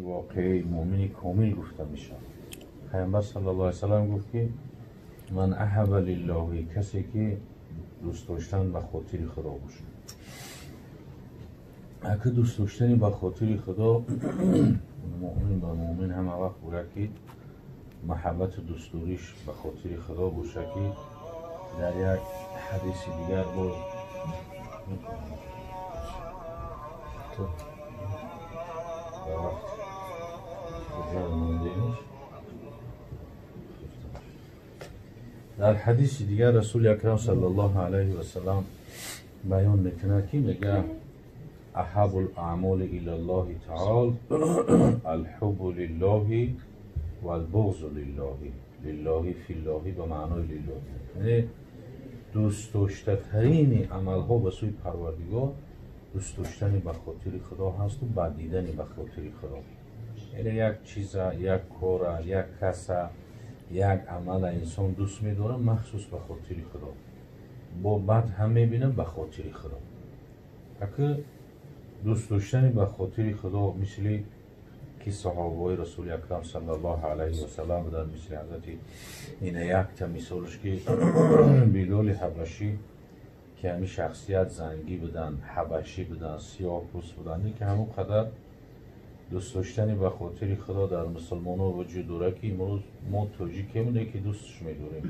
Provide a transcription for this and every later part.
Воқеаи муъмини комил гуфта мешавад. Пайғамбар саллаллоҳу алайҳи васаллам гуфт, ки ман аҳаба лиллоҳи, касе ки дӯст доштан ба хотири Худо бошад. Ака дӯст доштани ба хотири Худо, муъмин ба муъмин ҳама вақт бояд ки маҳаббату дӯстдориш ба хотири Худо бошад, ки дар як ҳадиси дигар боз ба вақт мондемш. Дар ҳадиси дигар Расули Акрам саллаллоҳу алайҳи васаллам баён мекунад, ки мега: аҳабу лаъмоли илаллоҳи таол алҳубу лиллоҳи валбуғзу лиллоҳи. Лиллоҳи филлоҳи ба маънои лиллоҳи, яъне дӯст доштатарини амалҳо ба сӯи Парвардигор дӯст доштани ба хотири Худо ҳасту бад дидани ба хотири Худо. Яъне як чиза, як кора, як каса, як амала инсон дӯст медорад махсус ба хотири Худо, бо бад ҳам мебинад ба хотири Худо. Ака дӯст доштани ба хотири Худо, мисли ки саҳобаҳои Расули Акрам саллаллоҳу алайҳи васаллам буданд, мисли ҳазрати ина якта мисолш, ки Билоли Ҳабашӣ, ки ҳамин шахсият зангӣ буданд, ҳабашӣ буданд, сиёҳпӯст буданд, ки ҳамон қадар дӯст доштани ба хотири Худо дар мусулмонҳо вуҷуд дорад, ки имрӯз мо тоҷикем, не ки дӯстш медорем,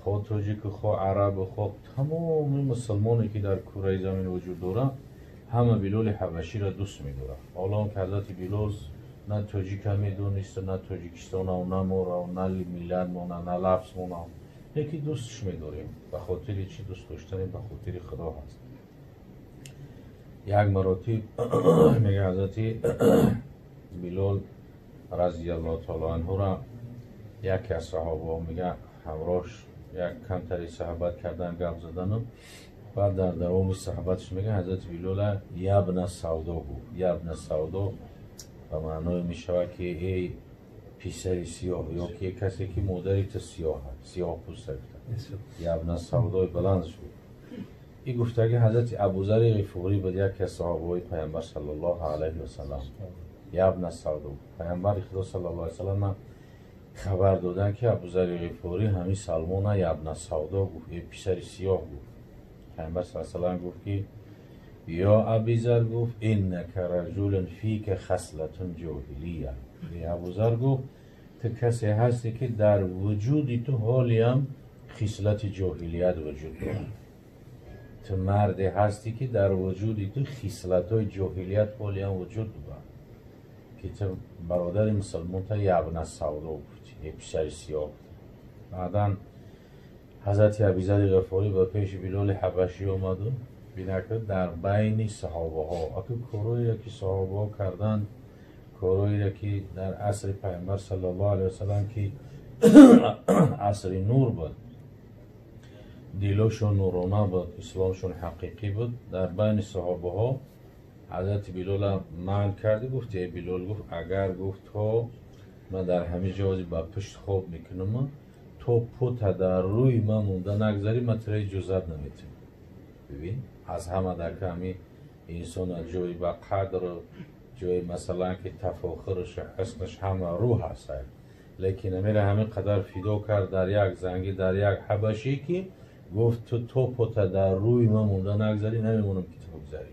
хо тоҷику, хо арабу, хо тамоми мусулмоне ки дар кураи замин вуҷуд дорад, ҳама Билоли Ҳабаширо дӯст медорад. Ҳоло он ки ҳазрати Билол на тоҷика медониста, на Тоҷикистонав, на морав, на миллатмона, на лафзмонав, леки дӯстш медорем. Ба хотири чӣ? Дӯст доштани ба хотири Худо ҳаст. Як маротиб мега ҳазрати Билол разияллоҳу таоло анҳура яке аз саҳобаҳо мега ҳамроҳш як камтари саҳбат кардан, гап задану баъд дар давоми саҳбатш мега ҳазрати Билола ябна савдо гуфт. Ябна савдо ба маъное мешавад, ки эй писари сиёҳ, ё ки касе ки модари ту сиёҳ, сиёҳпӯста гуфта. Ябна савдои баланд шуд. Ин гуфтаги ҳазрати Абузари Ғифорӣ буд, яке аз саҳобаҳои Пайғамбар саллаллоҳу алайҳи васаллам. Ябна савдо. Пайғамбари Худо саллаллоҳу алайҳи васаллам хабар доданд, ки Абузари Ғифорӣ ҳамин Салмона ябна савдо гуфт, эй писари сиёҳ гуфт. Пайғамбар саллаллоҳу алайҳи васаллам гуфт, ки ё Абизар, гуфт, иннака раҷулун фика хаслатун ҷоҳилия. Эй Абузар, гуфт, ту касе ҳасте, ки дар вуҷуди ту ҳолиам хислати ҷоҳилият вуҷуд дорад. Ту марде ҳастӣ, ки дар вуҷуди ту хислатҳои ҷоҳилият ҳолиам вуҷуд дорад, ки ту бародари мусулмонта ябна савдо гуфтӣ, эй писари сиёҳ. Баъдан ҳазрати Абизари Ғафорӣ ба пеши Билоли Ҳабашӣ омаду бинака дар байни саҳобаҳо, аку корҳоеро ки саҳобаҳо карданд, корҳоеро ки дар асри Пайғамбар саллаллоҳу алайҳи васаллам, ки асри нур буд, дилошон нурона буд, исломшон ҳақиқӣ буд, дар байни саҳобаҳо ҳазрати Билола манъ карди, гуфт: эй Билол, гуфт, агар, гуфт, то ман дар ҳамин ҷо ба пушт хоб мекунам, то пота дар рӯи ман монда нагзарӣ, ман тура иҷозат наметиҳам. Бибин, аз ҳама дар ҳами инсон ҷои ба қадру ҷои, масалан, ки тафохуруш, ҳуснаш ҳама рӯ ҳаст, лекин амира ҳамин қадар фидо кард дар як зангӣ, дар як ҳабашӣ, ки гуфт: ту то пота дар рӯи ман монда нагзарӣ, намемонам ки ту бигзарӣ.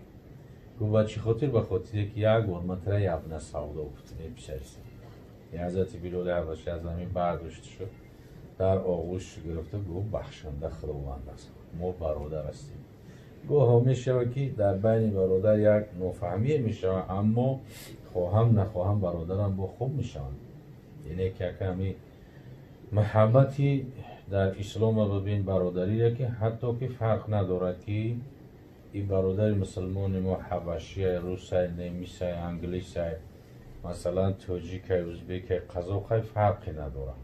Гуфт: ба чӣ хотир? Ба хотире ки як бор ман тура ябна савдо гуфтам, эй писари. Ҳазрати Билоли Ҳабашӣ аз замин бардошта шуд, дар оғӯш гирифта гуфт: бахшанда Худованд аст, мо бародар ҳастем. Гоҳо мешавад, ки дар байни бародар як нофаҳмие мешавад, аммо хоҳам нахоҳам бародарам бо хуб мешаванд. Яъне ки ака ҳами маҳаббати дар ислома бибин, бародарире ки ҳатто ки фарқ надорад, ки ин бародари мусулмони мо ҳабашия, русай, немисай, англисай, масалан, тоҷикай, узбекай, қазоқай, фарқе надорад.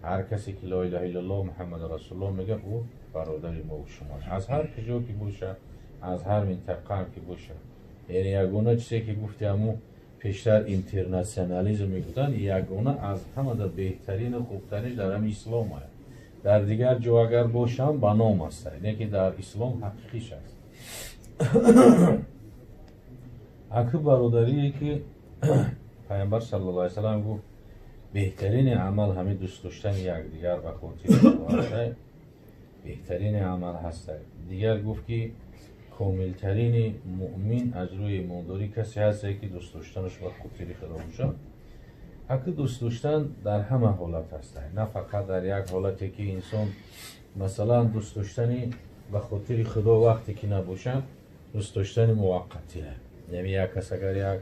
Ҳар касе ки ло илаҳа иллаллоҳ Муҳаммад расулуллоҳ мега, ӯ бародари мо шумо, аз ҳар куҷо ки бошад, аз ҳар минтақаам ки бошад. Яъне ягона чизе ки гуфти, ҳамун пештар интернатсионализм мегуфтанд, ягона аз ҳамада беҳтарину хубтаринш дар ҳами ислом аст. Дар дигар ҷо агар бошам, ба ном аст, не ки дар ислом ҳақиқиш аст. Аки бародарие ки Пайғамбар саллаллоҳу алайҳи васаллам гуфт, беҳтарини амал ҳамин дӯст доштани якдигар ба хотири Худо, беҳтарини амал ҳаст. Дигар гуфт ки комилтарини муъмин аз рӯи имондорӣ касе ҳасте ки дӯст доштанаш ба хотири Худо бошад. Аки дӯст доштан дар ҳама ҳолат ҳаст, на фақат дар як ҳолате ки инсон масалан дӯст доштани ба хотири Худо вақте ки набошад, дӯст доштани муваққатӣ. Яъне як кас агар як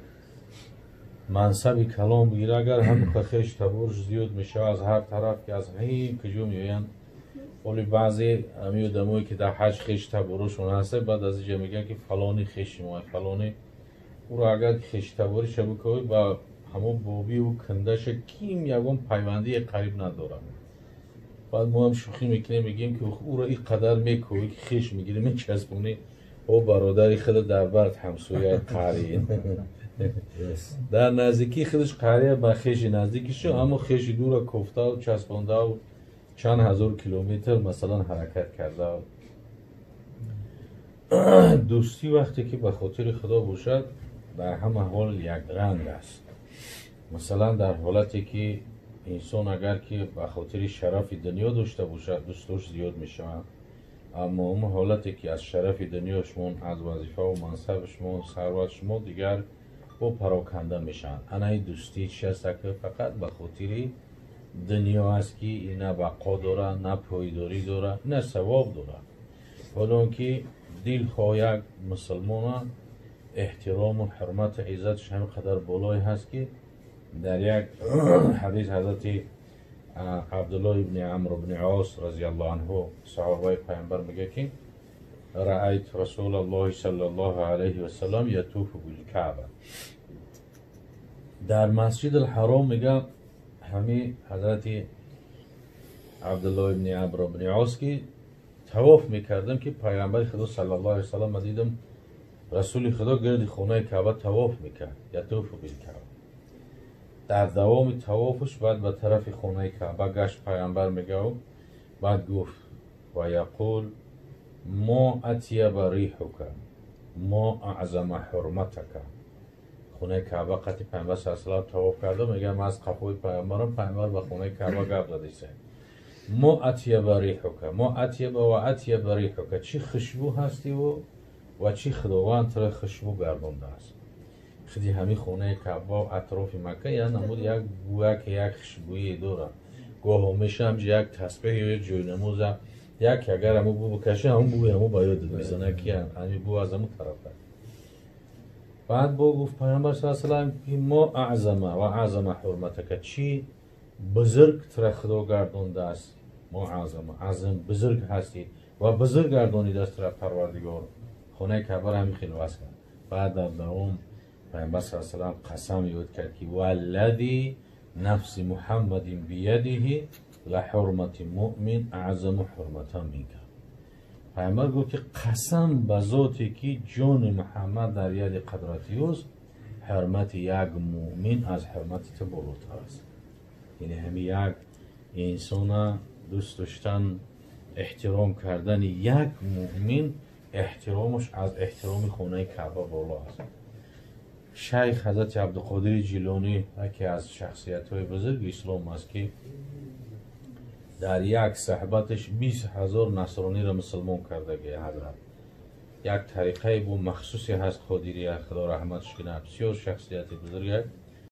мансаби калон бигирад, агар ҳамин хеш таборш зиёд мешавад аз ҳар тараф, ки аз ҳам куҷо меоянд. Ҳоли баъзе ҳамин одамое ки дар ҳаҷ хеш таборошон ҳаста, баъд аз инҷа мегӯянд ки фалони хеши мо, фалони ӯро агар хештабориша бикобӣ, ба ҳамон бобиву кундаша ким ягон пайвандие қариб надорад. Баъд мо ҳам шӯхӣ мекунем, мегӯем ки ӯро ин қадар мекобӣ ки хеш мегирӣ, мечаспонӣ, о бародари худа дар бард ҳамсояи қарӣ дар наздикии худаш қария ба хеши наздикишу, аммо хеши дура кофтаву часпондаву чанд ҳазор километр масалан ҳаракат карда. Дӯстӣ вақте ки ба хотири Худо бошад, дар ҳама ҳол якранг аст. Масалан, дар ҳолате ки инсон агар ки ба хотири шарафи дунё дошта бошад, дӯстош зиёд мешаванд. Аммо он ҳолате ки аз шарафи дунё шумо, аз вазифаву мансаби шумо, сарват шумо дигар бо пароканда мешаванд. Анаи дӯстӣ чи аст? Ки фақат ба хотири дунё аст, ки на бақо дора, на пойдорӣ дора, на савоб дора. Ҳоло он ки дилхоҳ як мусулмона эҳтирому ҳурмату иззаташ ҳамин қадар болое ҳаст, ки дар як ҳадис ҳазрати Абдуллоҳ ибни Амр ибни Ос разияллоҳу анҳу, саҳобаи Пайғамбар, мегӯяд ки раайт Расулаллоҳи саллаллоҳу алайҳи васаллам ятуфу билкаъба дар Масҷид алҳаром. Мега ҳами ҳазрати Абдуллоҳ ибни Амр ибни Ос ки тавоф мекардам, ки Пайғамбари Худо саллаллоҳу алайҳи васаллам дидам, Расули Худо гирди хонаи Каъба тавоф мекард. Ятуфу билкаъба, дар давоми тавофуш баъд ба тарафи хонаи Каъба гашт Пайғамбар, мегав, баъд гуфт: ва яқул мо атяба рихука мо аъзама ҳурматака. Хонаи Каъба қати Пайғамбар са салам тавоф карда, мегӯям, аз қафои Пайғамбарам Пайғамбар ба хонаи Каъба гап задиса: мо атяба рихука, мо атяба ва атяба рихука, чӣ хушбӯ ҳастиву ва чӣ Худованд туро хушбӯ гардондааст. Худи ҳамин хонаи Каъба, атрофи Макка як намуд, як бӯяк, як хушбӯие дорад. Гоҳо меша ҳамҷо як тасбеҳ ё як ҷойнамоза як агар ҳамун бӯ бикаши, ҳамун бӯи ҳамун ба ёдат мезанад, ки ҳамин бӯ аз ҳамун тараф аст. Баъд бо гуфт Пайғамбар са салам ки мо аъзама ва аъзама ҳурматака, чӣ бузург тура Худо гардондааст. Мо аъзама азм, бузург ҳастӣ ва бузург гардонидааст тура Парвардигор. Хонаи Каъбаро ҳамин хел васф кард. Баъд дар давом Пайғамбар са салам қасам ёд кард ки валлади нафси Муҳаммадин биядиҳи ла ҳурмати муъмин аъзаму ҳурматан минка. Пайғамбар гуфт ки қасам ба зоте ки ҷони Муҳаммад дар яди қадрати ӯст, ҳурмати як муъмин аз ҳурмати ту болотар аст. Яъне ҳамин як инсона дӯст доштан, эҳтиром кардани як муъмин, эҳтиромаш аз эҳтироми хонаи Каъба боло аст. Шайх ҳазрати Абдуқодири Ҷилонӣ яке аз шахсиятҳои бузурги ислом аст, ки дар як суҳбаташ 20 000 насрониро мусулмон кардаги. Ҳазрат як тариқаи бо махсусе ҳаст, Қодирия, Худо раҳматш кунад, бисёр шахсияти бузург.